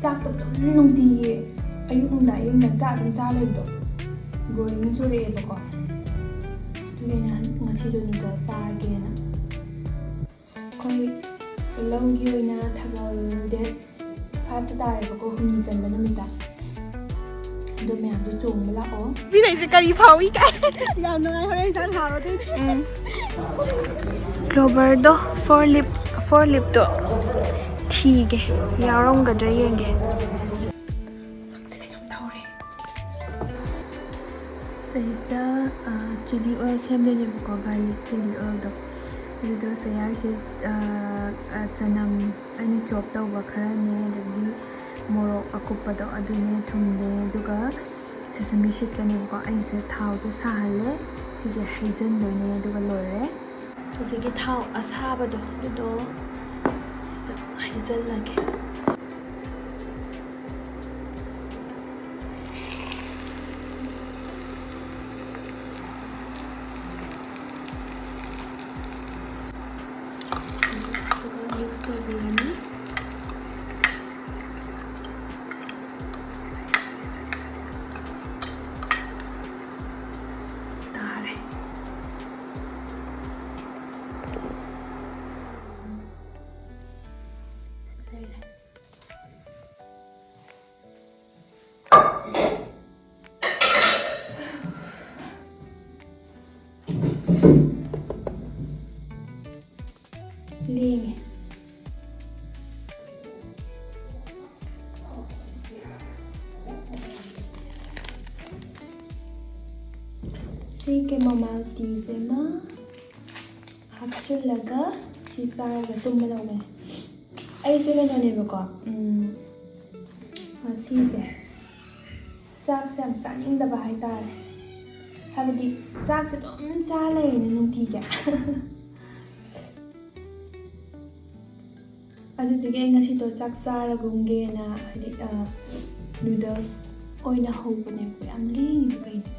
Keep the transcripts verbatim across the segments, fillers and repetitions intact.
ꯆꯥꯛꯇꯣ ꯑꯗꯨꯝ ꯅꯨꯡꯇꯤꯒꯤ ꯑꯌꯨꯛ ꯅꯨꯡꯗꯥꯡ ꯑꯌꯨꯛ ꯅꯨꯡꯗꯥꯡ ꯆꯥꯛ ꯑꯗꯨꯝ ꯆꯥ ꯂꯩꯕꯗꯣ boring ꯆꯨꯔꯛꯑꯦꯕꯀꯣ꯫ ꯑꯗꯨꯒꯤ ꯑꯩꯅ ꯉꯁꯤꯗꯣ noodles ꯆꯥꯔꯒꯦꯅ꯫ ꯑꯩꯈꯣꯏ ꯂꯧꯒꯤ ꯑꯣꯏꯅ ꯊꯥꯕꯜ date five ꯇꯥꯔꯦꯕꯀꯣ, ꯍꯨꯝꯅꯤ ꯆꯟꯕ ꯅꯨꯃꯤꯠꯇ꯫ ꯑꯗꯣ ꯃꯌꯥꯝꯁꯨ ꯆꯣꯡꯕ ꯂꯥꯛꯑꯣ꯫ ꯃꯤꯅꯩꯁꯦ ꯀꯔꯤ ꯐꯥꯎꯏ ꯀꯥꯏ꯫ ꯌꯥꯝ ꯅꯨꯡꯉꯥꯏ, ꯍꯣꯔꯦꯟ ꯏꯟꯁꯥꯡ ꯍꯥꯎꯔꯗꯣꯏꯅꯤ꯫ ꯎꯝ꯫ Cloverꯗꯣ four leaf, four leafꯇꯣ ꯊꯤꯒꯦ, ꯌꯥꯎꯔꯝꯒꯗ꯭ꯔꯥ ꯌꯦꯡꯒꯦ꯫ ꯁꯛꯁꯦ ꯀꯩꯅꯣꯝ ꯇꯧꯔꯦ꯫ ꯁꯤꯗꯩꯁꯤꯗ, ꯑ, chilli oil ꯁꯦꯝꯗꯣꯏꯅꯦꯕꯀꯣ, garlic chilli oilꯗꯣ꯫ ꯑꯗꯨꯗꯣ ꯁꯤꯗꯩꯁꯤꯗ, ꯑ, ꯑ, ꯆꯅꯝ ꯑꯩꯅ chop ꯇꯧꯕ ꯈꯔꯅꯦ, ꯑꯗꯒꯤ ꯃꯣꯔꯣꯛ ꯑꯀꯨꯞꯄꯗꯣ ꯑꯗꯨꯅꯦ, ꯊꯨꯝꯅꯦ, ꯑꯗꯨꯒ sesame seedꯀꯅꯦꯕꯀꯣ꯫ ꯑꯩꯅ ꯁꯤꯗ ꯊꯥꯎꯁꯦ ꯁꯥꯍꯜꯂꯦ, ꯁꯤꯁꯦ ꯍꯩꯖꯤꯟꯗꯣꯏꯅꯦ, ꯑꯗꯨꯒ ꯂꯣꯏꯔꯦ꯫ ꯍꯧꯖꯤꯛꯀꯤ ꯊꯥꯎ ꯑꯁꯥꯕꯗꯣ ꯑꯗꯨꯗꯣ ꯁꯤꯗ ꯍꯩꯖꯤꯜꯂꯒꯦ꯫ ꯑꯗꯨꯒ mix ꯇꯧꯕꯤꯔꯅꯤ꯫ ꯇꯥꯔꯦ꯫ ꯁꯤ ꯂꯩꯔꯦ꯫ ꯂꯦꯡꯉꯦ꯫ ꯁꯤ chamomile teaꯁꯦ ꯑꯃ ꯍꯥꯞꯆꯤꯜꯂꯒ ꯁꯤ ꯆꯥꯔꯒ ꯇꯨꯝꯃꯗꯧꯕꯅꯦ꯫ ꯑꯩꯁꯦ ꯀꯩꯅꯣꯅꯦꯕꯀꯣ, ꯎꯝ, ꯁꯤꯁꯦ ꯆꯥꯛꯁꯦ ꯌꯥꯝ ꯆꯥꯅꯤꯡꯗꯕ ꯍꯥꯏꯇꯥꯔꯦ꯫ ꯍꯥꯏꯕꯗꯤ ꯆꯥꯛꯁꯦ ꯑꯗꯨꯝ ꯆꯥ ꯂꯩꯔꯦꯅꯦ ꯅꯨꯡꯇꯤꯒꯤ꯫ ꯑꯗꯨꯗꯨꯒꯤ ꯑꯩ ꯉꯁꯤꯗꯣ ꯆꯥꯛ ꯆꯥꯔꯒꯨꯝꯒꯦꯅ, ꯍꯥꯏꯗꯤ, ꯑ, noodles ꯑꯣꯏꯅ ꯍꯧꯕꯅꯦꯕ꯫ ꯌꯥꯝ ꯂꯦꯡꯉꯤꯗꯣ ꯀꯩꯅꯣ?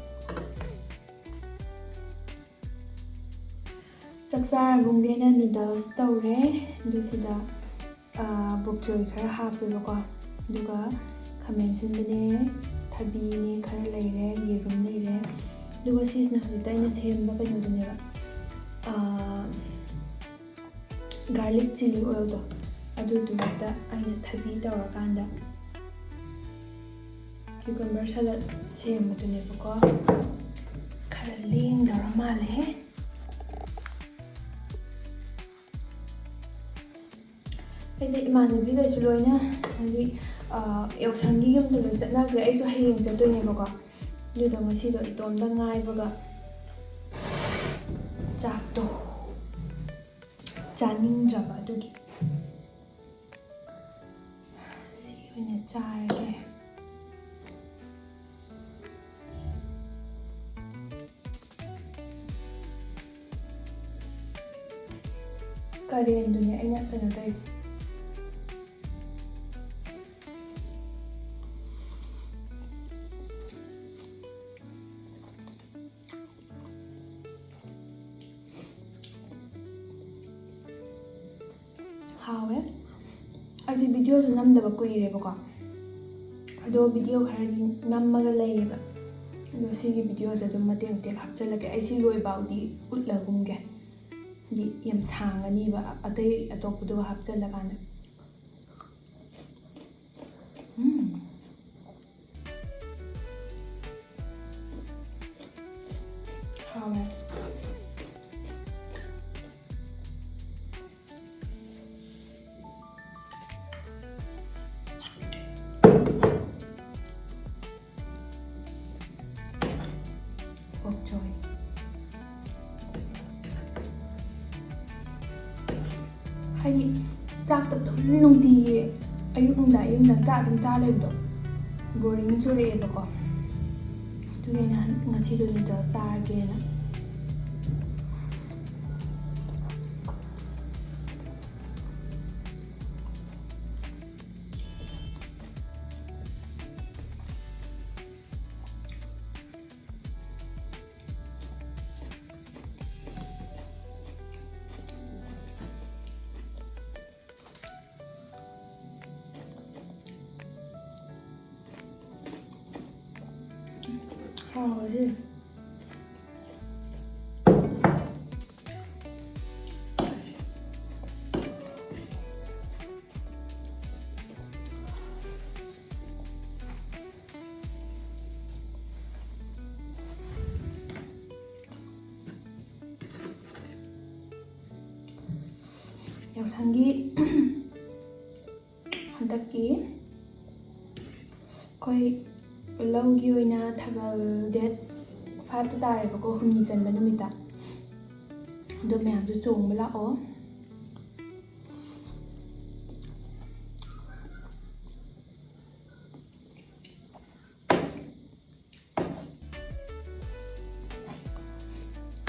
ꯆꯥꯛ ꯆꯥꯔꯒꯨꯝꯒꯦꯅ noodles ꯇꯧꯔꯦ꯫ ꯑꯗꯨꯁꯤꯗ, ꯑ, bok choy ꯈꯔ ꯍꯥꯞꯄꯦꯕꯀꯣ꯫ ꯑꯗꯨꯒ ꯈꯥꯃꯦꯟ ꯑꯁꯤꯟꯕꯅꯦ, ꯊꯕꯤꯅꯦ, ꯈꯔ ꯂꯩꯔꯦ, ꯌꯦꯔꯨꯝ ꯂꯩꯔꯦ꯫ ꯑꯗꯨꯒ ꯁꯤꯁꯤꯅ ꯍꯧꯖꯤꯛꯇ ꯑꯩꯅ ꯁꯦꯝꯕ ꯀꯩꯅꯣꯗꯨꯅꯦꯕ, ꯒꯥꯔꯂꯤꯛ ꯆꯤꯂꯤ ꯑꯣꯏꯜꯗꯣ, ꯑꯗꯨꯗꯨꯗ ꯑꯩꯅ ꯊꯕꯤ ꯇꯧꯔꯀꯥꯟꯗ ꯀ꯭ꯌꯨꯀꯝꯕꯔ ꯁꯂꯠ ꯁꯦꯝꯕꯗꯨꯅꯦꯕꯀꯣ꯫ ꯈꯔ ꯂꯦꯡꯗꯧꯔ ꯃꯥꯜꯂꯦꯍꯦ꯫ ꯑꯩꯁꯦ ꯏꯃꯥꯟꯅꯕꯤꯈꯩꯁꯨ ꯂꯣꯏꯅ, ꯍꯥꯏꯗꯤ, ꯌꯥꯎꯁꯪꯒꯤ ꯌꯨꯝꯗ ꯂꯣꯏ ꯆꯠꯅꯈ꯭ꯔꯦ꯫ ꯑꯩꯁꯨ ꯍꯌꯦꯡ ꯆꯠꯇꯣꯏꯅꯦꯕꯀꯣ꯫ ꯑꯗꯨꯗꯣ ꯉꯁꯤꯗꯣ ꯏꯇꯣꯝꯇ ꯉꯥꯏꯕꯒ ꯆꯥꯛꯇꯣ ꯆꯥꯅꯤꯡꯗ꯭ꯔꯕ ꯑꯗꯨꯒꯤ꯫ ꯁꯤ ꯑꯣꯏꯅ ꯆꯥꯔꯒꯦ꯫ ꯀꯔꯦꯟꯗꯨꯅꯦ ꯑꯩꯅ ꯀꯩꯅꯣ ꯇꯧꯔꯤꯁꯦ꯫ ꯍꯥꯎꯋꯦ꯫ ꯑꯩꯁꯦ ꯚꯤꯗꯤꯑꯣꯁꯨ ꯅꯝꯗꯕ ꯀꯨꯏꯔꯦꯕꯀꯣ, ꯑꯗꯣ ꯚꯤꯗꯤꯑꯣ ꯈꯔꯗꯤ ꯅꯝꯃꯒ ꯂꯩꯌꯦꯕ꯫ ꯑꯗꯣ ꯁꯤꯒꯤ ꯚꯤꯗꯤꯑꯣꯁꯦ ꯑꯗꯨꯝ ꯃꯇꯦꯛ ꯃꯇꯦꯛ ꯍꯥꯞꯆꯤꯜꯂꯛꯀꯦ꯫ ꯑꯩ ꯁꯤ ꯂꯣꯏꯐꯥꯎꯗꯤ ꯎꯠꯂꯒꯨꯝꯒꯦ꯫ ꯗꯤ ꯌꯥꯝ ꯁꯥꯡꯉꯅꯤꯕ ꯑꯇꯩ ꯑꯇꯣꯞꯄꯗꯨꯒ ꯍꯥꯞꯆꯤꯜꯂꯀꯥꯟꯗ꯫ ꯎꯝ꯫ ꯍꯥꯎꯋꯦ꯫ ꯄꯣꯛꯆꯣꯏ꯫ ꯍꯥꯏꯗꯤ ꯆꯥꯛꯇꯣ ꯑꯗꯨꯝ ꯅꯨꯡꯇꯤꯒꯤ ꯑꯌꯨꯛ ꯅꯨꯡꯗꯥꯡ ꯑꯌꯨꯛ ꯅꯨꯡꯗꯥꯡ ꯆꯥꯛ ꯑꯗꯨꯝ ꯆꯥ ꯂꯩꯕꯗꯣ ꯕꯣꯔꯤꯡ ꯆꯨꯔꯛꯑꯦꯕꯀꯣ꯫ ꯑꯗꯨꯒꯤ ꯑꯩꯅ ꯉꯁꯤꯗꯣ ꯅꯨꯗꯜꯁ ꯆꯥꯔꯒꯦꯅ꯫ ꯍꯥꯎꯔꯦ꯫ ꯌꯥꯎꯁꯪꯒꯤ ꯍꯟꯗꯛꯀꯤ ꯑꯩꯈꯣꯏ ꯂꯧꯒꯤ ꯑꯣꯏꯅ ꯊꯥꯕꯜ date five ꯇ ꯇꯥꯔꯦꯕꯀꯣ, ꯍꯨꯝꯅꯤ ꯆꯟꯕ ꯅꯨꯃꯤꯠꯇ꯫ ꯑꯗꯣ ꯃꯌꯥꯝꯁꯨ ꯆꯣꯡꯕ ꯂꯥꯛꯑꯣ꯫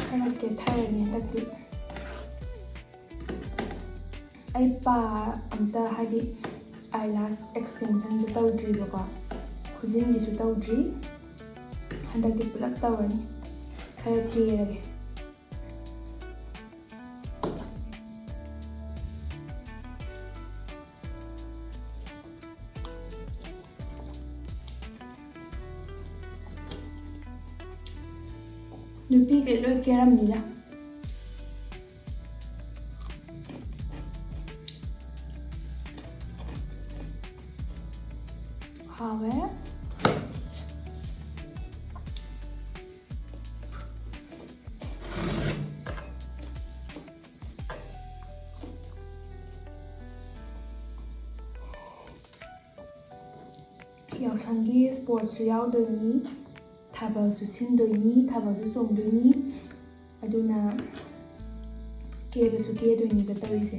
ꯈꯔ ꯀꯦꯊꯔꯅꯤ ꯍꯟꯗꯛꯇꯤ꯫ ꯑꯩ ꯄꯥ ꯑꯝꯇ, ꯍꯥꯏꯗꯤ eyelash extension ꯗꯣ ꯇꯧꯗ꯭ꯔꯤꯕꯀꯣ, ꯈꯨꯖꯤꯟꯒꯤꯁꯨ ꯇꯧꯗ꯭ꯔꯤ꯫ ꯍꯟꯗꯛꯇꯤ ꯄꯨꯂꯞ ꯇꯧꯔꯅꯤ꯫ ꯈꯔ ꯀꯦꯔꯒꯦ꯫ ꯅꯨꯄꯤꯈꯩ ꯂꯣꯏ ꯀꯦꯔꯝꯅꯤꯗ꯫ ꯍꯥꯎꯋꯦ꯫ ꯌꯥꯎꯁꯪꯒꯤ sports ꯁꯨ ꯌꯥꯎꯗꯣꯏꯅꯤ, ꯊꯥꯕꯜꯁꯨ ꯁꯤꯟꯗꯣꯏꯅꯤ, ꯊꯥꯕꯜꯁꯨ ꯆꯣꯡꯗꯣꯏꯅꯤ꯫ ꯑꯗꯨꯅ ꯀꯦꯕꯁꯨ ꯀꯦꯗꯣꯏꯅꯤꯗ ꯇꯧꯔꯤꯁꯦ꯫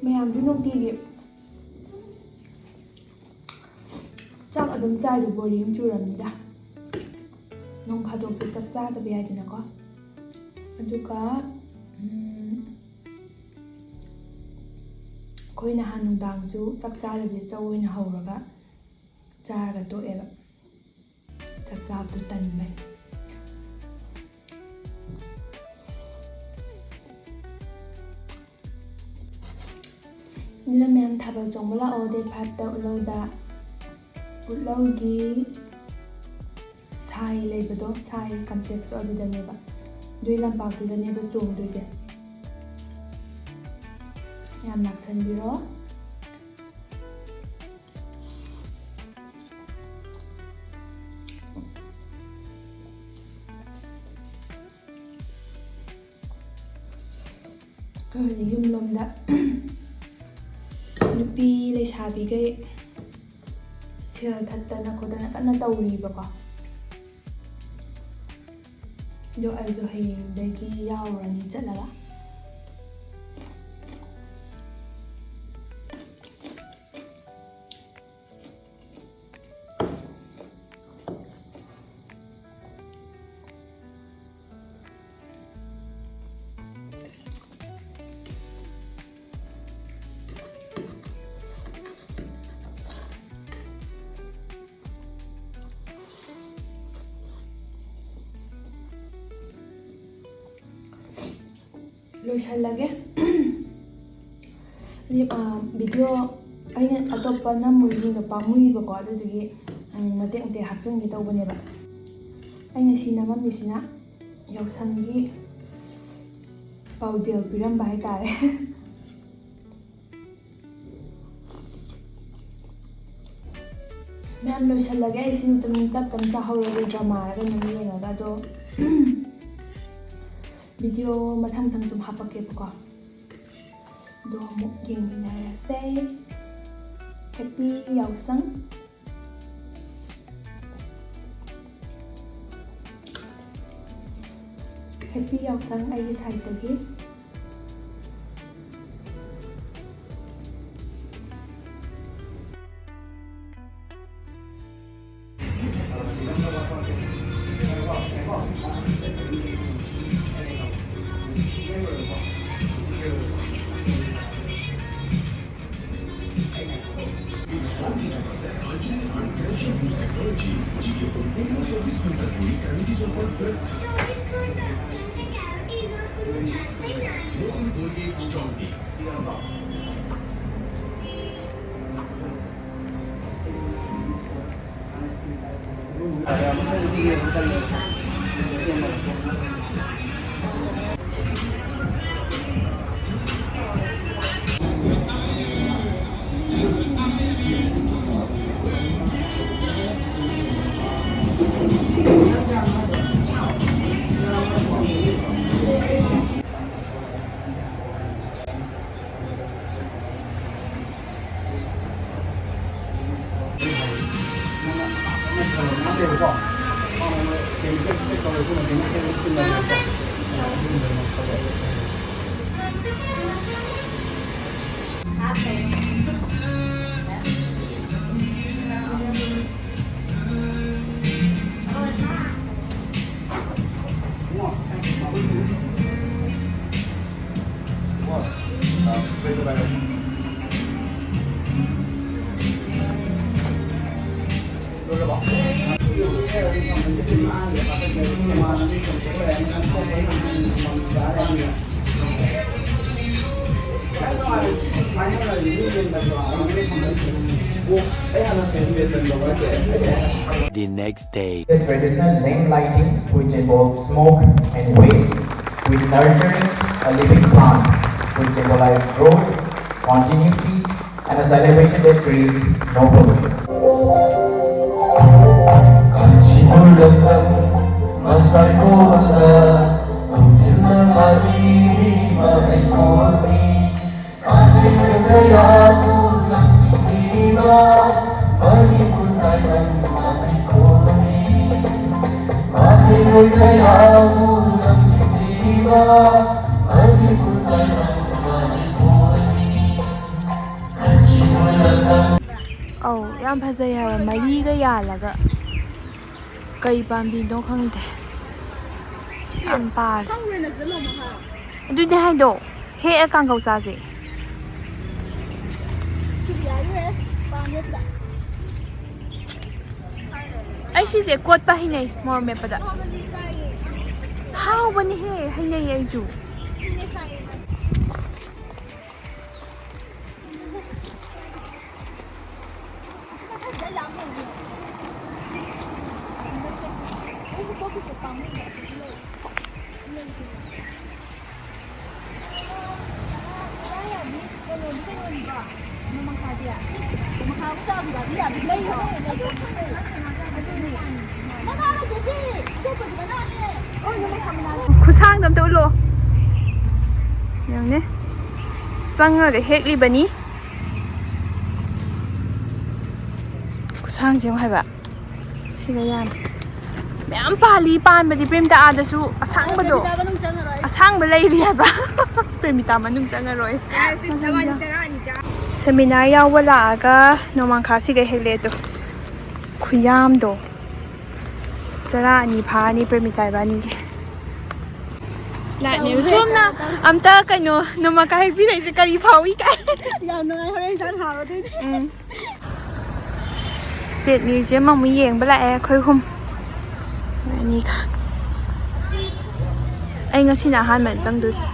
ꯃꯌꯥꯝꯗꯤ ꯅꯨꯡꯇꯤꯒꯤ ꯆꯥꯛ ꯑꯗꯨꯝ ꯆꯥꯏꯗꯣ boring ꯆꯨꯔꯝꯅꯤꯗ꯫ ꯅꯣꯡ ꯐꯥꯗꯣꯛꯁꯨ ꯆꯥꯛ ꯆꯥꯗꯕ ꯌꯥꯏꯗꯅꯀꯣ꯫ ꯑꯗꯨꯒ, ꯎꯝ, ꯑꯩꯈꯣꯏ ꯅꯍꯥꯟ ꯅꯨꯡꯗꯥꯡꯁꯨ ꯆꯥꯛ ꯆꯥꯗꯕꯤꯗ ꯆꯧ ꯑꯣꯏꯅ ꯍꯧꯔꯒ ꯆꯥꯔꯒ ꯇꯣꯛꯑꯦꯕ꯫ ꯆꯥꯛ ꯆꯥꯕꯗꯨ ꯇꯟꯕꯩ꯫ ꯑꯗꯨꯅ ꯃꯌꯥꯝ ꯊꯥꯕꯜ ꯆꯣꯡꯕ ꯂꯥꯛꯑꯣ, date five ꯇ ꯎꯠꯂꯧꯗ꯫ ꯎꯠꯂꯧꯒꯤ ꯁꯥꯏ ꯂꯩꯕꯗꯣ, ꯁꯥꯏ complex ꯇꯣ, ꯑꯗꯨꯗꯅꯦꯕ꯫ ꯑꯗꯨꯏ ꯂꯝꯄꯥꯛꯇꯨꯗꯅꯦꯕ ꯆꯣꯡꯗꯣꯏꯁꯦ꯫ ꯌꯥꯝ ꯂꯥꯛꯁꯟꯕꯤꯔꯣ꯫ ꯑꯩꯈꯣꯏ ꯍꯧꯖꯤꯛ ꯌꯨꯝꯂꯣꯝꯗ ꯅꯨꯄꯤ ꯂꯩꯁꯥꯕꯤꯈꯩ ꯁꯦꯜ ꯊꯠꯇꯅ ꯈꯣꯠꯇꯅ ꯀꯟꯅ ꯇꯧꯔꯤꯕꯀꯣ꯫ ꯑꯗꯣ ꯑꯩꯁꯨ ꯍꯌꯦꯡꯗꯒꯤ ꯌꯥꯎꯔꯅꯤ ꯆꯠꯂꯒ꯫ ꯂꯣꯏꯁꯜꯂꯒꯦ꯫ ꯍꯧꯖꯤꯛ, ꯑ, video ꯑꯩꯅ ꯑꯇꯣꯞꯄ ꯅꯝꯃꯨꯔꯤꯁꯤꯡꯗꯣ ꯄꯥꯝꯃꯨꯏꯕꯀꯣ, ꯑꯗꯨꯗꯨꯒꯤ, ꯎꯝ, ꯃꯇꯦꯛ ꯃꯇꯦꯛ ꯍꯥꯞꯆꯤꯟꯒꯦ ꯇꯧꯕꯅꯦꯕ꯫ ꯑꯩꯅ ꯁꯤ ꯅꯝꯃꯝꯃꯤꯁꯤꯅ ꯌꯥꯎꯁꯪꯒꯤ ꯄꯥꯎꯖꯦꯜ ꯄꯤꯔꯝꯕ ꯍꯥꯏꯇꯥꯔꯦ꯫ ꯃꯌꯥꯝ ꯂꯣꯏꯁꯜꯂꯒꯦ꯫ ꯑꯩ ꯁꯤꯅ ꯑꯗꯨꯝ ꯇꯞ ꯇꯞ ꯆꯥꯍꯧꯔꯒꯦ, drama ꯔ ꯀꯩꯅꯣꯝ ꯌꯦꯡꯉꯒ꯫ ꯑꯗꯣ video ꯃꯊꯪ ꯃꯊꯪ ꯁꯨꯝ ꯍꯥꯄꯛꯀꯦꯕꯀꯣ꯫ ꯑꯗꯣ ꯑꯃꯨꯛ ꯌꯦꯡꯃꯤꯟꯅꯔꯁꯦ꯫ Happy ꯌꯥꯎꯁꯪ꯫ Happy ꯌꯥꯎꯁꯪ ꯑꯩꯒꯤ side ꯇꯒꯤ꯫ The next day. The traditional lamp lighting, which involves smoke and waste, with nurturing a living plant, which symbolizes growth, continuity, and a celebration that creates no pollution. ꯑꯧ, ꯌꯥꯝ ꯐꯖꯩ ꯍꯥꯏꯕ, ꯃꯔꯤꯒ ꯌꯥꯜꯂꯒ꯫ ꯀꯩ ꯄꯥꯝꯕꯤꯅꯣ ꯈꯪꯗꯦ꯫ ꯌꯥꯝ ꯄꯥꯜꯂꯦ꯫ ꯈꯪꯕ꯭ꯔꯥ ꯅꯁꯤꯗ ꯂꯣꯡꯕ ꯍꯥ? ꯑꯗꯨꯗꯤ ꯍꯥꯏꯗꯣ ꯍꯦꯛꯑ ꯀꯥꯡꯒꯧ ꯆꯥꯁꯦ꯫ ꯁꯤꯗꯤ ꯌꯥꯔꯨꯍꯦ, ꯄꯥꯝꯗꯦ ꯑꯝꯇ꯫ ꯁꯤꯁꯦ ꯀꯣꯠꯄ ꯍꯩꯅꯩ ꯃꯣꯔꯣꯛ ꯃꯦꯠꯄꯗ꯫ ꯍꯥꯎꯕꯅꯤꯍꯦ, ꯍꯩꯅꯩ ꯑꯩꯁꯨ꯫ ꯈꯨꯁꯥꯡꯗꯣ ꯑꯝꯇ ꯎꯠꯂꯣ꯫ ꯌꯦꯡꯉꯨꯅꯦ꯫ ꯆꯪꯉꯒ ꯍꯦꯛꯂꯤꯕꯅꯤ꯫ ꯈꯨꯁꯥꯡꯁꯦ ꯌꯦꯡꯉꯨ ꯍꯥꯏꯕ꯫ ꯁꯤꯒ ꯌꯥꯝ ꯃꯌꯥꯝ ꯄꯥꯜꯂꯤ꯫ ꯄꯥꯟꯕꯗꯤ ꯄ꯭ꯔꯦꯝꯇ ꯑꯥꯗꯁꯨ ꯑꯁꯥꯡꯕꯗꯣ꯫ ꯑꯁꯥꯡꯕ ꯂꯩꯔꯤ ꯍꯥꯏꯕ꯫ ꯄ꯭ꯔꯦꯃꯤꯇꯥ ꯃꯅꯨꯡ ꯆꯪꯉꯔꯣꯏ꯫ ꯁꯦꯃꯤꯅꯥꯔ ꯌꯥꯎꯕ ꯂꯥꯛꯑꯒ ꯅꯣꯡꯃꯥꯡꯈꯥꯁꯤꯒ ꯍꯦꯛꯂꯛꯑꯦ ꯑꯗꯣ꯫ ꯈꯨꯌꯥꯝꯗꯣ꯫ ꯆꯔꯥ ꯑꯅꯤ ꯐꯥꯔꯅꯤ ꯄ꯭ꯔꯦꯃꯤꯇꯥ ꯏꯕꯥꯅꯤꯒꯤ꯫ ꯂꯥꯛꯅꯦꯕ꯫ ꯁꯣꯝꯅ ꯑꯝꯇ ꯀꯩꯅꯣ ꯅꯣꯡꯃꯥꯡꯈꯥ ꯍꯦꯛꯄꯤꯔꯛꯏꯁꯦ ꯀꯔꯤ ꯐꯥꯎꯏ ꯀꯥꯏ? ꯌꯥꯝ ꯅꯨꯡꯉꯥꯏ, ꯍꯣꯔꯦꯟ ꯏꯟꯁꯥꯡ ꯍꯥꯎꯔꯗꯣꯏꯅꯦ꯫ ꯎꯝ꯫ ꯁ꯭ꯇꯦꯠ ꯃ꯭ꯌꯨꯖꯤꯌꯝ ꯑꯃꯨꯛ ꯌꯦꯡꯕ ꯂꯥꯛꯑꯦ ꯑꯩꯈꯣꯏ ꯑꯍꯨꯝ꯫ ꯑꯅꯤꯈꯛ꯫ ꯑꯩ ꯉꯁꯤꯅ ꯑꯍꯥꯟꯕꯅꯦ ꯆꯪꯗꯣꯏꯁꯦ꯫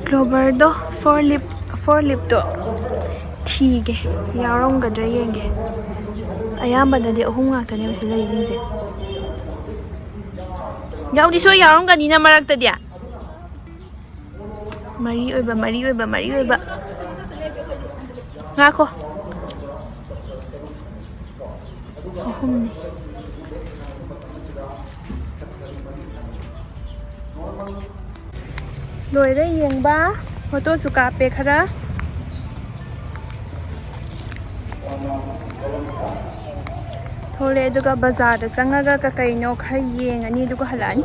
ꯀ꯭ꯂꯣꯕꯔꯗꯣ, ꯐꯣꯔ ꯂꯤꯞ, ꯐꯣꯔ ꯂꯤꯞꯇꯣ ꯊꯤꯒꯦ, ꯌꯥꯎꯔꯝꯒꯗ꯭ꯔꯥ ꯌꯦꯡꯒꯦ꯫ ꯑꯌꯥꯝꯕꯅꯗꯤ ꯑꯍꯨꯝ ꯉꯥꯛꯇꯅꯦꯕ ꯁꯤ ꯂꯩꯁꯤꯡꯁꯦ꯫ ꯌꯥꯎꯗꯤ ꯁꯣꯏ ꯌꯥꯎꯔꯝꯒꯅꯤꯅ ꯃꯔꯛꯇꯗꯤ꯫ ꯃꯔꯤ ꯑꯣꯏꯕ, ꯃꯔꯤ ꯑꯣꯏꯕ, ꯃꯔꯤ ꯑꯣꯏꯕ꯫ ꯉꯥꯈꯣ꯫ ꯑꯍꯨꯝꯅꯤ꯫ ꯂꯣꯏꯔꯦ ꯌꯦꯡꯕ꯫ ꯐꯣꯇꯣꯁꯨ ꯀꯥꯞꯄꯦ ꯈꯔ꯫ ꯊꯣꯛꯂꯛꯑꯦ, ꯑꯗꯨꯒ ꯕꯖꯥꯔꯗ ꯆꯪꯉꯒ ꯀꯩ ꯀꯩꯅꯣ ꯈꯔ ꯌꯦꯡꯉꯅꯤ, ꯑꯗꯨꯒ ꯍꯜꯂꯛꯑꯅꯤ꯫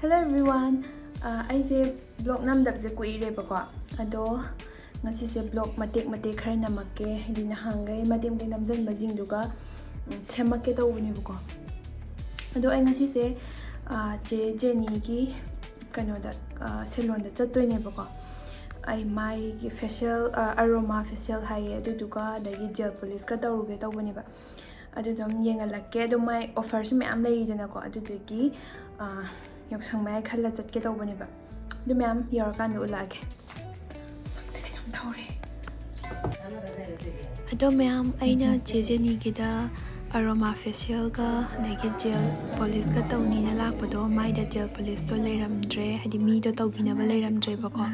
Hello everyone. ꯑ, ꯑꯩꯁꯦ ꯕ꯭ꯂꯣꯛ ꯅꯝꯗꯕꯁꯦ ꯀꯨꯏꯔꯦꯕꯀꯣ, ꯑꯗꯣ ꯉꯁꯤꯁꯦ ꯕ꯭ꯂꯣꯛ ꯃꯇꯦꯛ ꯃꯇꯦꯛ ꯈꯔ ꯅꯝꯃꯛꯀꯦ, ꯍꯥꯏꯗꯤ ꯅꯍꯥꯟꯈꯩ ꯃꯇꯦꯛ ꯃꯇꯦꯛ ꯅꯝꯁꯤꯟꯕꯁꯤꯡꯗꯨꯒ, ꯎꯝ, ꯁꯦꯝꯃꯛꯀꯦ ꯇꯧꯕꯅꯦꯕꯀꯣ꯫ ꯑꯗꯣ ꯑꯩ ꯉꯁꯤꯁꯦ, ꯑꯥ, ꯆꯦ ꯖꯦꯅꯤꯒꯤ ꯀꯩꯅꯣꯗ, ꯑꯥ, ꯁꯦꯂꯣꯟꯗ ꯆꯠꯇꯣꯏꯅꯦꯕꯀꯣ꯫ ꯑꯩ ꯃꯥꯏꯒꯤ ꯐꯦꯁꯤꯌꯦꯜ, ꯑꯥ, ꯑꯔꯣꯃꯥ ꯐꯦꯁꯤꯌꯦꯜ ꯍꯥꯏꯌꯦ, ꯑꯗꯨꯗꯨꯒ ꯑꯗꯒꯤ ꯖꯦꯜ ꯄꯣꯂꯤꯁꯀ ꯇꯧꯔꯨꯒꯦ ꯇꯧꯕꯅꯦꯕ꯫ ꯑꯗꯨ ꯑꯗꯨꯝ ꯌꯦꯡꯍꯜꯂꯛꯀꯦ꯫ ꯑꯗꯣ ꯃꯥꯏ ꯑꯣꯐꯔꯁꯨ ꯃꯌꯥꯝ ꯂꯩꯔꯤꯗꯅꯀꯣ, ꯑꯗꯨꯗꯨꯒꯤ, ꯑꯥ, ꯌꯥꯎꯁꯪ ꯃꯌꯥꯏ ꯈꯜꯂ ꯆꯠꯀꯦ ꯇꯧꯕꯅꯦꯕ꯫ ꯑꯗꯨ ꯃꯌꯥꯝ ꯌꯧꯔꯀꯥꯟꯗ ꯎꯠꯂꯛꯑꯒꯦ꯫ ꯁꯛꯁꯦ ꯀꯩꯅꯣꯝ ꯇꯧꯔꯦ꯫ ꯑꯗꯣ ꯃꯌꯥꯝ, ꯑꯩꯅ ꯆꯦ ꯖꯦꯅꯤꯒꯤꯗ ꯑꯔꯣꯃꯥ ꯐꯦꯁꯤꯌꯦꯜꯒ ꯑꯗꯒꯤ ꯖꯦꯜ ꯄꯣꯂꯤꯁꯀ ꯇꯧꯅꯤꯅ ꯂꯥꯛꯄꯗꯣ, ꯃꯥꯏꯗ ꯖꯦꯜ ꯄꯣꯂꯤꯁꯇꯣ ꯂꯩꯔꯝꯗ꯭ꯔꯦ, ꯍꯥꯏꯗꯤ ꯃꯤꯗꯣ ꯇꯧꯕꯤꯅꯕ ꯂꯩꯔꯝꯗ꯭ꯔꯦꯕꯀꯣ꯫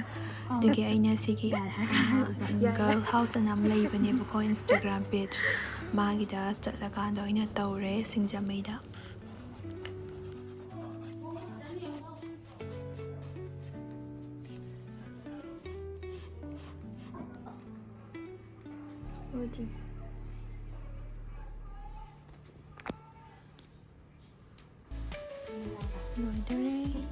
ꯑꯗꯨꯒꯤ ꯑꯩꯅ ꯁꯤꯒꯤ, ꯑ, ꯒꯔꯜ ꯍꯥꯎꯁ ꯑꯅ ꯑꯃ ꯂꯩꯕꯅꯦꯕꯀꯣ, ꯏꯟꯁꯇꯥꯒ꯭ꯔꯥꯝ ꯄꯦꯖ, ꯃꯥꯒꯤꯗ ꯆꯠꯂꯀꯥꯟꯗ ꯑꯣꯏꯅ ꯇꯧꯔꯦ, ꯁꯤꯡꯖꯃꯩꯗ꯫ ꯂꯣꯏꯗꯣꯔꯦ꯫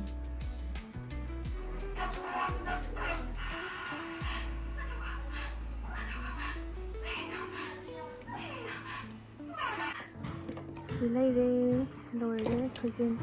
ꯁꯤ ꯂꯩꯔꯦ, ꯂꯣꯏꯔꯦ ꯈꯨꯖꯤꯟ꯫